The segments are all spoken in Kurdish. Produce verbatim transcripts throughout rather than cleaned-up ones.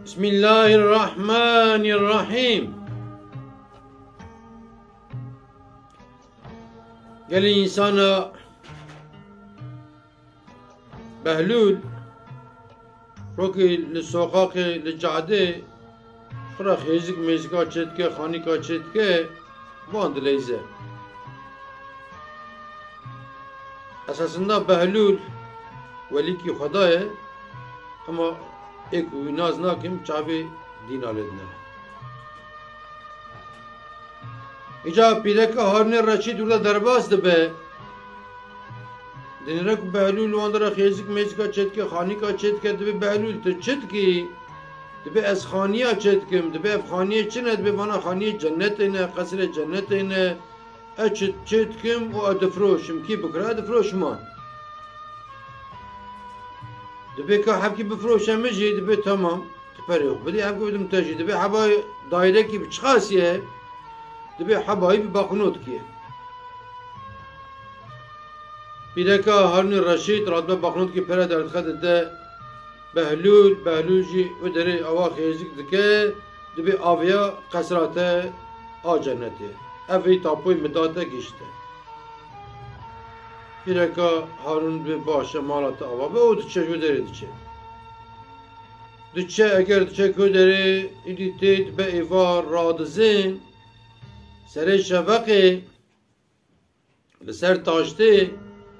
Bismillahirrahmanirrahim. Gelî însana Behlûl rokî li soqaqê, li cadê, xwe re xêzik mêzika çêdike, xanîka çêdike, van dileyze. Esasında Behlûl welîkî Xweda ye, ama ê ku wî nas nakim, çavê dîna lê dinere. Îca pîreka Harûnê Reşîd wurda derbas dibe. Dinêre ku Behlûl wan dira xêzik mêzika çêdike, xanîka çêdike, dibê Behlûl tu çi dikî? Dibê ez xaniya çêdikim. Dibê ev xaniyê çi ne? Dibê vana xaniyê cennetê ne, qesrê cennetê ne. Ez çi çêdikim û ez difiroşim. Kî bikira ez difiroşim an. Dibê ka hevkî bifiroşe min jî, dibê tamam. Tu perê xwe bidî, hevkî bidim te jî. Dibê heba dayrekî bi çiqasî ye? Dibê hebayî bi baxnotî ye. Pîreka Harûnê Reşîd radibe baxnotî pere derdixe dide Behlûl, Behlûl jî wê derê awa xêzik dike, dibê aviya qesra te a cennetê. Ev vê tapoyê min da te gihîşte. Pîreka Harûn dibê baş e, mala te ava be û diçe ji wê derê diçe. Diçe, eger diçe ku derê, îdî tê dibe êvar radizên serê şeveqê li ser taştê,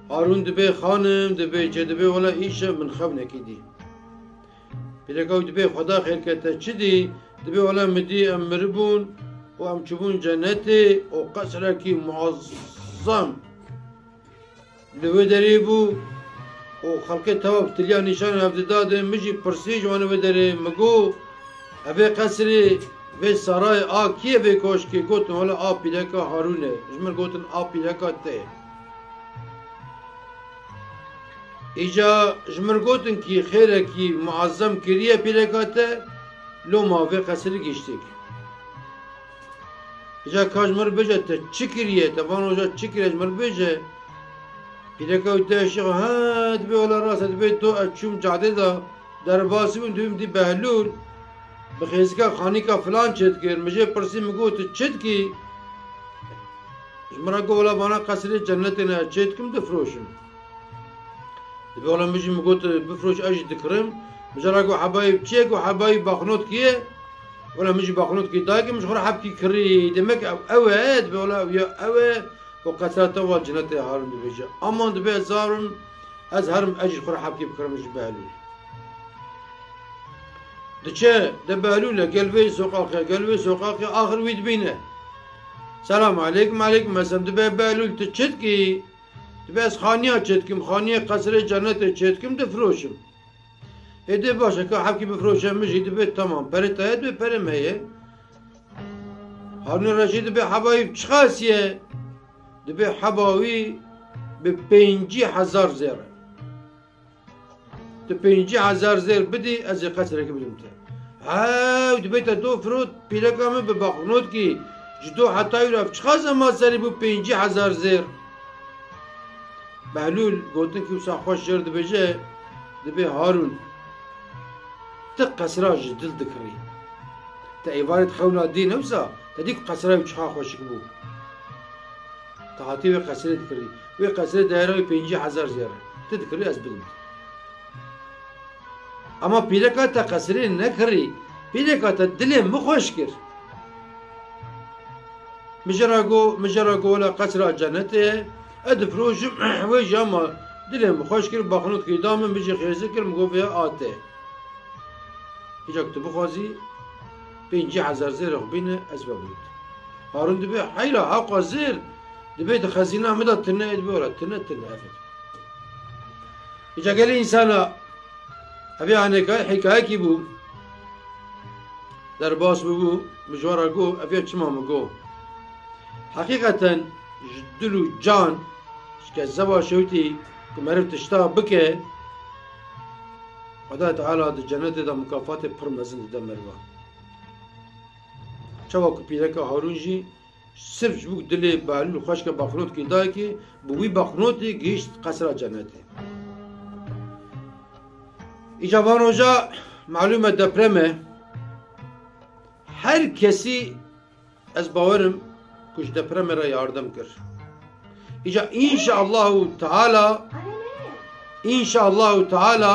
Harûn dibê xanim, dibê çi, dibê wele îşev min xewnekî dî. Pîreka wî dibê Xweda xêr ke te çi dî? Dibê wele min dî em miribûn û em çûbûn cennetê û qesrekî muazzam li wê derê bû û xelkê teva bi tiliya nîşanê hev dida de, min jî pirsî ji wan wê derê, min got, ev ê qesrê, vê sarayê a kî ye, vê koşkê? Gotin, wele a pîreka Harûn e. Ji min gotin, a pîreka te ye. Îca ji min gotin kî xêrekî muazzam kiriye pîreka te, loma vê qesrê gihîştî. Îca ka ji min re bêje, te çi kiriye? Te van roja çi kiriye, ji min re bêje. Pîreka wî te şiq, he, dibê wela rast e, dibê to ez çûm cadê de derbasî bûm, dibê min dî Behlûl bi xêzika xanîka filan çêdikir. Min jê pirsî, min got, tu çi dikî? Ji min re got, wela vana qesrê cennetê ne, ez çêdikim, difiroşim. Dibê wela min jî, min got, bifiroş, ez jî dikirim. Min jê re got, hebayî bi çi ye? Got, hebayî baxnotkî ye. Wela min jî baxnotkî dayê, min ji xwe re hebkî kirî. Demek ew, ew e, dibê wela ew ya ew e. Û qesra te wa cennetê Harûn dibêje. Aman dibê ez zarim, ez herim, ez jî ji xwe re hebkî bikirim ji Behlûl. Diçe, de Behlûl e, gel vê soqaqê, gel vê soqaqê, axir wî dibîne. Selam aleykum, aleykum selam. Dibê Behlûl, tu çi dikî? Dibê ez xaniya çêdikim, xaniyê qesrê cennetê çêdikim, difiroşim. Ê dê baş e, ka hebkî bifiroşe min jî, dibê tamam. Perê te ye? Dibê perê me ye. Harûnê Reşîd dibê hebayî bi çiqas ye? Dibê heba wî bi pêncî hezar zêr e. Tu pêncî hezar zêr bidî, ez ê qesrekî bidim te. Hew, dibê te do firot, pîreka min bi baxnotkî, ji do heta îro ev çiqas ema serî bû pêncî hezar zêr. Behlûl gotinkî wisa xweş jê re dibêje, dibê Harûn, tu qesra ji dil dikirî. Te êvarê di xewna dî ne wisa, te dî ku qesra wî çiqa xweşik bû. Tu hatî wê qesrê dikirî. Wê qesrê dayera wî pêncî hezar zêr e. Tu dikirî ez bidim. Ama pîreka te qesrê nekirî. Pîreka te dilê min xweş kir. Min jê re got, min jê re got, wela qesra cenetê ye. Ez difiroşim, wê jî ama dilê min xweş kir, baxnotkî da min, min jî xêzî kir, min got, vêya a te. Îca ku tu bixwazî, pêncî hezar zêrê xwe bîne, ez vebidim. Harûn dibê, heyra, heqa zêr, dibê di xezîna min de tune, dibê wela tune, tune, ev e. Îca gelê însana, ev ê aneka hîkayekî bû. Derbas bûbû, min ji we re got, ev ê çima min got. Heqîqeten ji dil û can, ji kezeba şewitî ku meriv tişta bike, Xwedayê Teala di cenetê de mukafatê pir mezin dide meriva. Çawa ku pîreka Harûn jî sirf ji bo dilê Behlûl xweşke baxnotkî dayekê, bi wî baxnotê gihîşt qesra cenetê. Îca van roja malûm e deprem e. Her kesî ez bawerim ku ji depremê re yardim kir. Îca înşaallahu teala, înşaallahu teala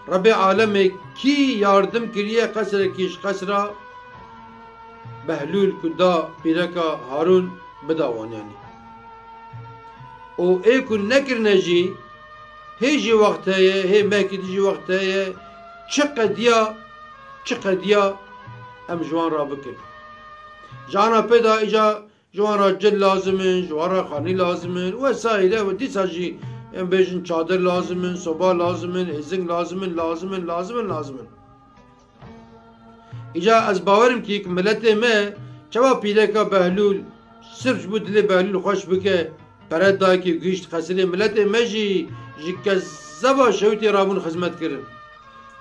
Rebê alemê kî yardim kiriye qesrekî ji qesra Behlûl ku da pîreka Harûn bida wan yanî. Û ê ku nekirine jî hê jî wext heye, hê mehkî din jî wext heye, çi qediya, çi qediya em ji wan re bikin. Ji ana pê de îca ji wan re cil lazim in, ji wan re xanî lazim in, wesaîre û dîsa jî em bêjin çadir lazim in, soba lazim in, êzing lazim in, lazim in, lazim in, lazim in. Îca ez bawerim kî ku miletê me çawa pîreka Behlûl, sirf ji bo dilê Behlûl xweş bike, pere dayikî gihîşt qesirê miletê me jî ji kezeba şewitê rabûn xizmet kirin.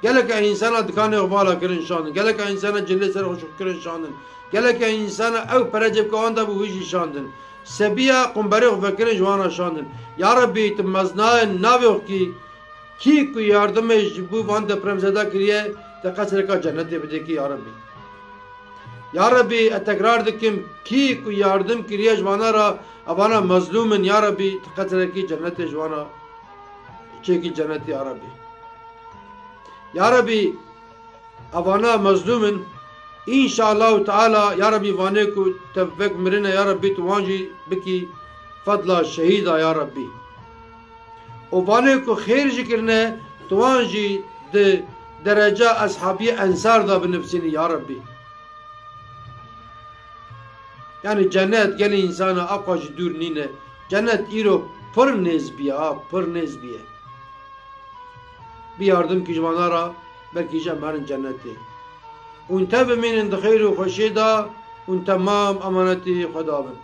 Gelek a însana dikanê xwe vala kirin şandin. Gelek a însana cilê ser xwe şûx kirin şandin. Gelek a însana ew pere cebke wan de bû wî jî şandin. Sebiya qumberê xwe vekirin ji wana şandin. Ya Rebî tu meznayên navê xwe kî Kî ku yardimê ji bo van depremzeda kiriye, te qesreka cenetê bidê kî ya Rebî. Ya Rebî, ez tekrar dikim, kî ku yardim kiriye ji vana re, evana mezlûm in, ya Rebî, te qesrekî cenetê ji vana çêkî cenetê ya Rebî. Ya Rebî, evana mezlûm in, înşallahu teala, ya Rebî, vanê ku tevbek mirine, ya Rebî, tu wan jî bikî fedla şehîda, ya Rebî. Û vanê ku xêr jî kirine, tu wan jî di dereca eshabiyê ensar de binivsînî, ya Rebî. Yanî cennet gelê însana aqwa jî dûr nîne. Cennet îro pir nêz bîye, ha, pir nêz bîye. Bi yardim kî ji vana re, belkî jî em herin cennetê. Hûn tev bimînin di xeyr û xweşiyê de, hûn temam emanetî Xweda bin.